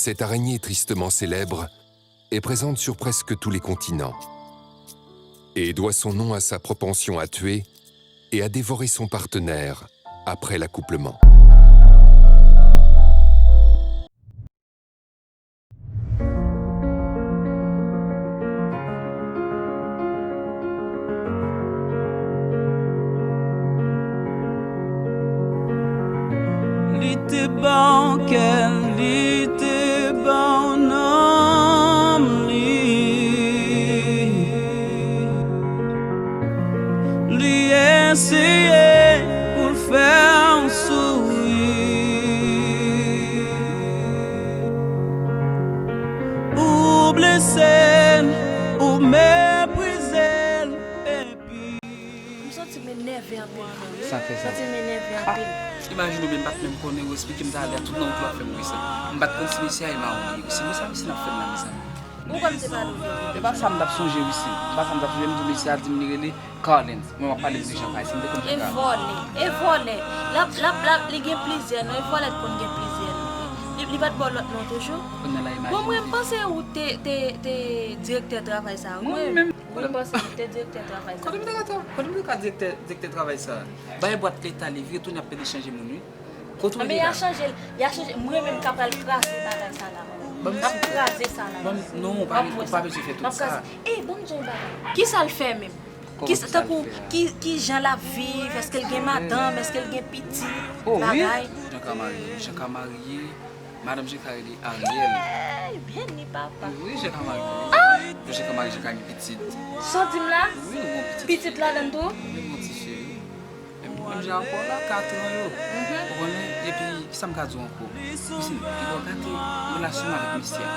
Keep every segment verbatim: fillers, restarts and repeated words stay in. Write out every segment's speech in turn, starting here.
Cette araignée tristement célèbre est présente sur presque tous les continents et doit son nom à sa propension à tuer et à dévorer son partenaire après l'accouplement. Li te ba w kè l, li te ba w nanm li. Li eseye pou l fè w souri. Ou blese l, ou meprize l, epi. M santi m enève anpil, frè. Sa fè sa. Santi m enève Ah. anpil. Imajine w byen, m pa t menm konnen ou esplike m talè a tout nan wout la w ap fè m ri sa. M pa t konn si mesye a e mawon li ye. Se mwen sa mesye n ap fè m la, mezanmi. Ou kwè m te pale w verite? E pa sa m t ap sonje, wi, si. E pa sa m t ap sonje, m di mesye a di m li rele Carlens. Mwen m ap pale m di Jean Paul, si m te konn E Jean Paul. vòlè, e vòlè. L ap, l ap, l ap, li gen plizyè non, e vòlè t konn gen plizyè non. Li, li pa t ba w lòt non toujou? Kounye a la imajine. Bon, mwen, m panse ou te, te, te direktè travay sa, wi. Mwen menm. Mwen, m panse ou te direktè travay sa. Kote m te ka tra- kote m te ka direktè, direktè travay sa? Bay bwat leta li vire tounen ap pede chanje moun, wi. Kote w Men ye y a la? Chanje l, y a chanje. Mwen menm ka pral kraze bagay sa la. Ban m M ap kraze sa la. Ban m- non, ou pa- ou pa bezwen fè tout sa. E ban m di w yon bagay. Kisa l fè menm? Kòman Kisa, kisa l tankou, fè a? Ki, ki jan l ap viv? Èske l gen madanm? Èske l gen pitit? Oh, wi. Bagay? Jean ka marye, Jean ka marye. Madanm Jean ka rele Ariel. Hey, beni papa. Wi, Jean ka marye. Jean ka marye, Jean ka gen pitit. Sa w di m la? Wi, nou gen pitit. Pitit ladann tou? Wi, gen ti cheri. Menm, menm jan ankò la, katran yo. Ou konnen, epi, kisa m ka di w ankò? Wisine, li bò gate relasyon m avèk mesye a.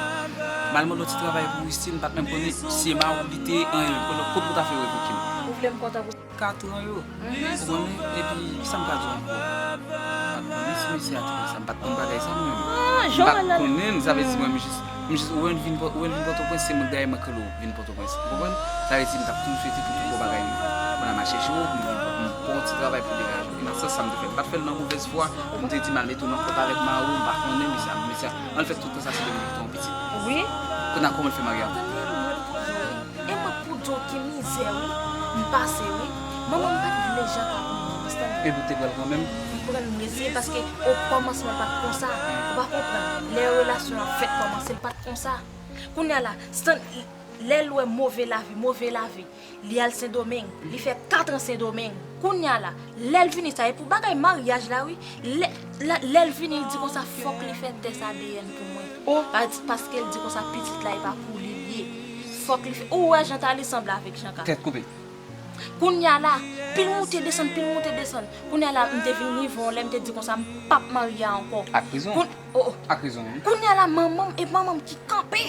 M al mande yon ti travay pou Wisine, m pa t menm konnen si e mawon li te ye, anyen, kote, kote pou ta fè revoke m. Ou vle m kontan pou Katran yo. Ou konnen, epi, kisa m ka di w ankò? M pa t konnen si mesye a te konsa, m pa t konn bagay sa mwen menm. M pa t konnen l, sa vle di mwen, m jis, m jis, ou wè m vin Pò- ou wè m vin Pòtoprens, se mwen dayè mwen k rele w vin Pòtoprens. Ou konprann? Sa vle di m t ap toujou swete pou tout bon bagay rive. Kounye a m al chèche w, m, m pran yon ti travay pou degaje w. E nan sans sa m te fè l. M pa t fè l nan movèz fwa, pou m te di m al mete w nan kont avèk mari w, m pa konnen, mesye a, mesye a, ann fè tout tan sa se te vin kite yon pitit. Wi. Kounye a kòman l fè mari a? Tande, mwen pou di w, wi. E mwen pou di w ki mizè, wi. M pase, wi. Manman m pa t vle Jean ka pou mwen, tande. Epi w te pral kanmenm? M pran l, m eseye, paske o kòmansman l pa t konsa. Ou pa konprann. Lè relasyon an fèk kòmanse, l pa t konsa. Kounye a la, Stan, lè l wè move lavi, move lavi, li al Sendomeng. Li fè katran Sendomeng. Kounye a la, lè l vini sa, e pou bagay maryaj la, wi. Lè, lè, lè l vini, l di konsa, fòk li fè tès A D N pou mwen. Pa- paske l di konsa, pitit la, e pa pou li l ye. Fòk li fè. Ou wè jan ta li sanble avèk Jean ka. Tèt koupe. Kounye a la, pil moute desann, pil moute desann. Kounye a la, m te vin rive yon lè, m te di konsa, m p ap marye a ankò. Ak rezon. Koun- oh, oh. Ak rezon, wi. Kounye a la, manman m, e manman m ki kanpe.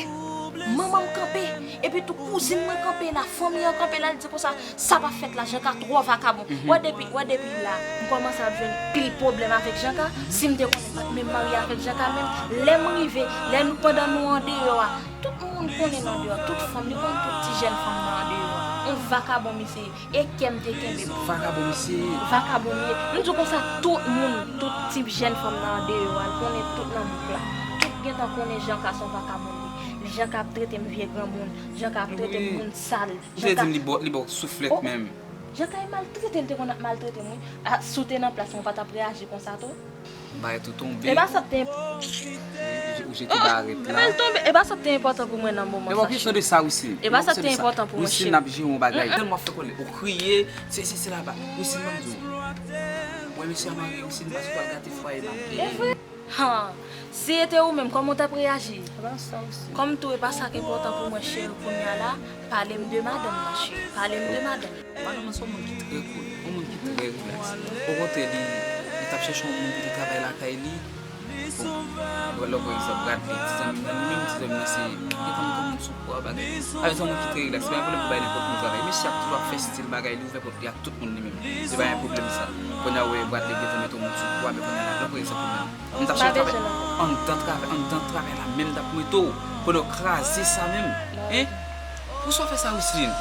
Manman m kanpe. Epi tou, kouzin mwen kanpe la, fanmi an kanpe la, l di konsa, sa p ap fèt la, Jean ka twò vakabon. Wè depi, wè depi la, m kòmanse ap jwenn pil pwoblèm avèk Jean ka. Si m te konnen, m pa t menm marye avèk Jean ka menm. Lè m rive, lè nou, pandan nou andeyò a, tout moun konnen n andeyò, tout fanm, li konn tout ti jèn fanm nan andeyò a. On vakabon misye ye. E kè m te kenbe m. Vakabon misye ye. Vakabon li ye. M di w konsa, tout moun, tout ti jèn fanm nan andeyò a, l konnen tout nan bouk la. Tout gentan konnen Jean ka se on vakabon li ye. Jean ka ap trete m vye granmoun. Jean ka ap trete m moun sal. Ou te di m li ba w souflèt menm. Jean ka maltrete, l te konn ap maltrete m, wi. A, si w te nan plas mwen, ou pa t ap reyaji konsa tou? Bagay tou tonbe. E pa sa k te Ou jete barèt la. L tonbe. E pa sa k te enpòtan pou mwen nan moman sa. Men pa kesyon de sa, Wisine. E pa sa k te enpòtan pou mwen, Wisine ap jere yon bagay. Tèlman w ap fè kòlè, ou kriye, se, se, se laba. Wisine, ban m di w. Wè mesye a marye, Wisine, paske w al gate fwaye m ap. Ha! Si e te ou menm, kòman w t ap reyaji? Kòm tou e pa sa k enpòtan pou mwen, cheri, kounye a la, pale m de madanm nan, cheri. Pale m de madanm. Madanm nan se yon moun ki trè cool, yon moun ki trè relax. Okontrè, li, li t ap chèche yon moun pou li travay lakay li. Bon, lè w pran egzanp Bradley, ti zanmi m nan, li menm ti zanmi m nan se, li gentan mete yon moun sou kou a bagay. Sa vle di yon moun ki trè relax, se pa yon pwoblèm pou bay nenpòt moun travay. Mesye ap toujou ap fè stil bagay li, ouvè pòt li ak tout moun li menm. Se pa yon pwoblèm sa. Kounye a ou wè Bradley gentan mete yon moun sou kou a, men kounye a la, lè w pran egzanp ou menm. M t ap chèche travay anndan travay, anndan travay la menm m t ap mete w. Kounye a w kraze sa menm. Hein? Poukisa w fè sa, Wisline?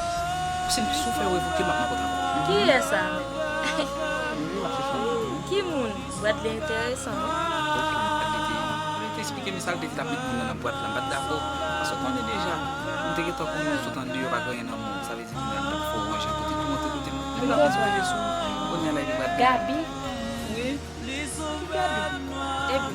Wisline, si w fè revoke m, m ap nan kont avè w. Kiyès sa menm? Wi, m ap chèche yon moun. Ki moun? Bradley enteresan, non? Ok, Bradley te, Bradley te esplike. Ke misye al te di l ap met moun nan nan bwat la, m pa t dakò. Paske w konnen deja, m te gentan konnen w sot andeyò, pa gen anyen nan men w. Sa vle di kounye a m t ap fè w ranje kote m te monte kote m. M t ap bezwen ranje sou ou. Kounye a la epi bwat. Gaby. Wi. Gaby. Epi,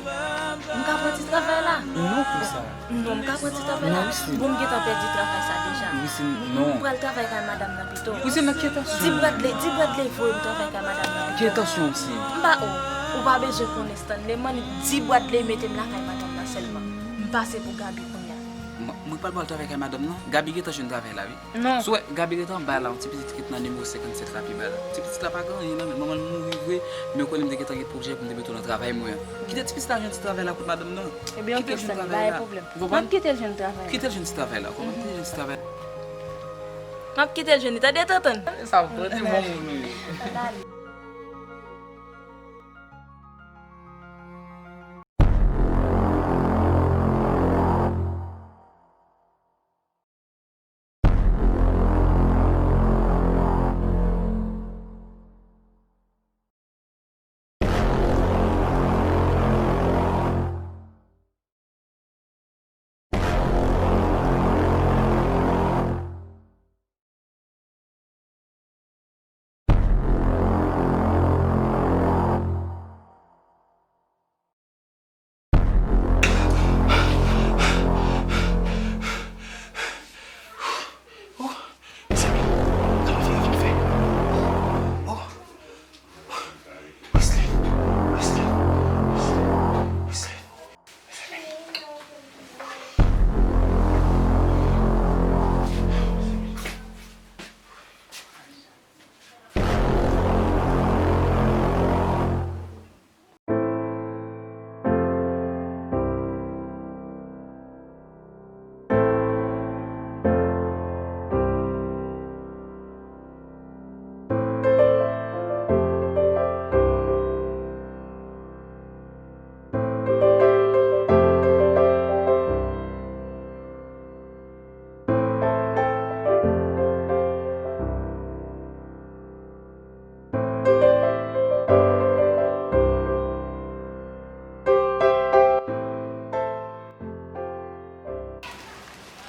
m ka pran ti travay la? Non, pou sa. Non, m ka pran ti travay la? Non, Wisline. Bon, m gentan pèdi travay sa deja. Wisline, non. M pral travay kay madanm nan pito. Wisline, nan ki entansyon? Di Bradley, di Bradley voye m travay kay madanm nan pito. Ki entansyon, Wisline? M pa, oh, ou pa bezwen konnen Stanley, man, di Bradley mete m lakay madanm nan sèlman. M pase pou Gaby kounye a. Mwen, mwen pral pral travay kay madanm nan. Gaby gentan jwenn travay la, wi. Non. Si w wè, Gaby rete anba la, yon ti pitit ki rete nan nimewo senkannsèt la pi ba la. Ti pitit la pa gen anyen nan men l. Manman l mouri vre, men w konnen m te gentan gen pwojè pou m te mete w nan travay mwen an. Kite ti pitit la jwenn ti travay la kot madanm nan. Ebyen, oke, Stanley, pa gen pwoblèm. Ou konprann? M ap kite l jwenn travay la. Kite l jwenn ti travay la. Ou konprann? Kite l jwenn ti travay la. M ap kite l jwenn li, tande, Tantann? Sa, tande, bon moun ou ye. Ann ale. Oh, mezanmi, kòman fi a vin fè? Oh, oh, Wesley, Wesley, Wesley, Wesley.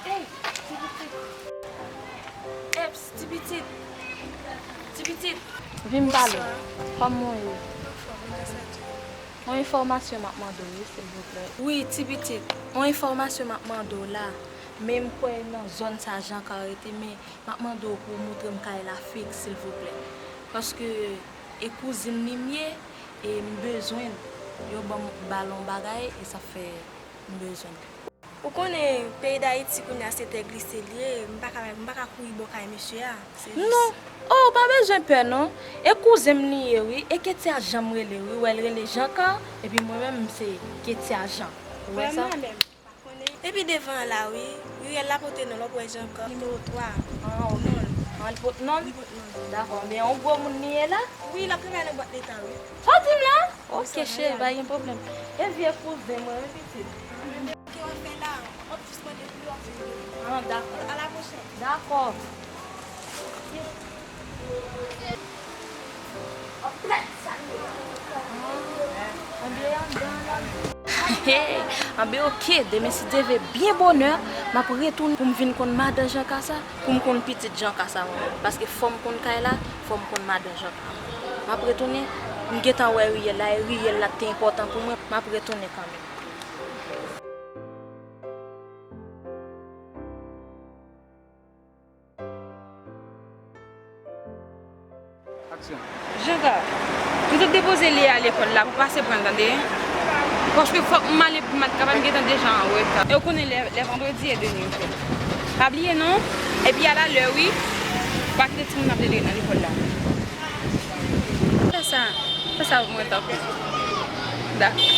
Hey, ti pitit. Eps, ti pitit. Ti pitit. Vin pale. Bonswa. Kòman w ye? Anfòm, grasa Dye. Yon enfòmasyon m ap mande w, wi, silvouplè. Wi, ti pitit. Yon enfòmasyon m ap mande w la. Men m kwè nan zòn sa Jean Car rete, men m ap mande w pou w montre m kay la fiks, silvouplè. Paske e kouzin li m ye, e m bezwen l. Yo ban m, ba l yon bagay, e sa fè m bezwen l. Ou konnen, peyi Dayiti kounye a se tè glise l ye, m pa ka, m pa ka kouri bò kay mesye a. Se jis. Non. Oh, pa bezwen pè non. E kouzen m li ye, wi. E Ketia Jean m rele, wi. Ou wè l rele Jean Car, epi mwen menm, m se Ketia Jean. Ou wè sa? Vrèman, men m pa konnen. Epi devan an la, wi. Riyèl la pote non l, w ap wè Jean Car, nimewo twa. Ah, ok. Non l. Ah, li pot non l? Li pot non l. Dakò, men yon gwo moun li ye la? Wi, l ap travay nan bwat Leta, wi. Sa w di m la? Ok, cheri, pa gen pwoblèm. E vye kouzen mwen, wi, pitit. Ke w ap fè la? W ap jis mande pou yo ap vin. Ah, dakò. A la pwochèn. Dakò. Anben, anben, ok. Demen, si Dye vle, byen bonè, m ap retounen pou m vin konn madan Jean Car sa, pou m konn pitit Jean Car sa mwen menm. Paske fò m konn kay la, fò m konn madan Jean Car. M ap retounen, m gentan wè riyèl la, e riyèl la te enpòtan pou mwen, m ap retounen kanmenm. Aksyon. Jean Car, ou te depoze Lea lekòl la pou pase pran l, tande? Paske fòk m ale pou m al travay, m gentan deja an reta. E ou konnen lè, lè vandredi e de nou fè. Pa bliye non, epi al a lè wi. Pa kite timoun ap dele nan lekòl la. Fè sa, fè sa pou mwen tanpri. Dakò.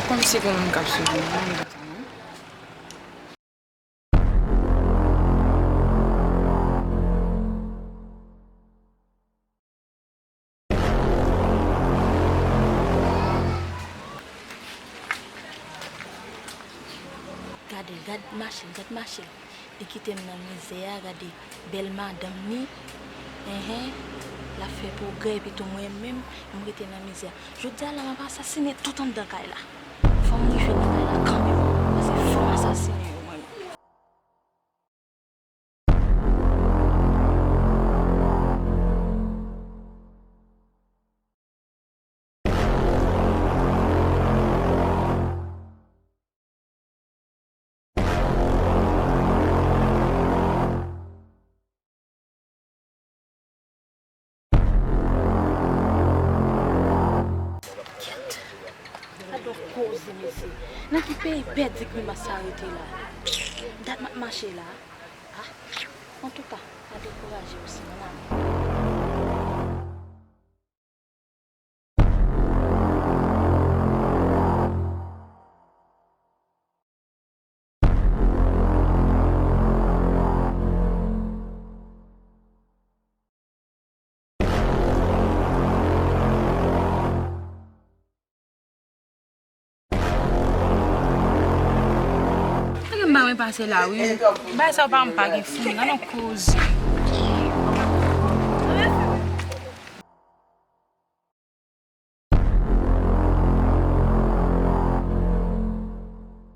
Kòmsi gen moun k ap swiv mwen, mwen menm konsa non. Gade l, gad mache l, gad mache l. Li kite m nan mizè a, gade bèl madanm li. Enhen, l ap fè pwogrè, epi tou mwen menm, m rete nan mizè a. Jodi a la, m ap asasinen tout anndan kay la. Fò m rive nan kay la kanmenm, paske fò m asasinen yo mwen menm. Kèt! Gade yon koze, mesye. Nan ki peyi pèdi grimas sa rete la? Dat m ap mache la. Ah, antouka, pa dekouraje osi, mon amour. Nèg m pa renmen pase la wi. Bay sa pa m pa gen fou, nan non koze.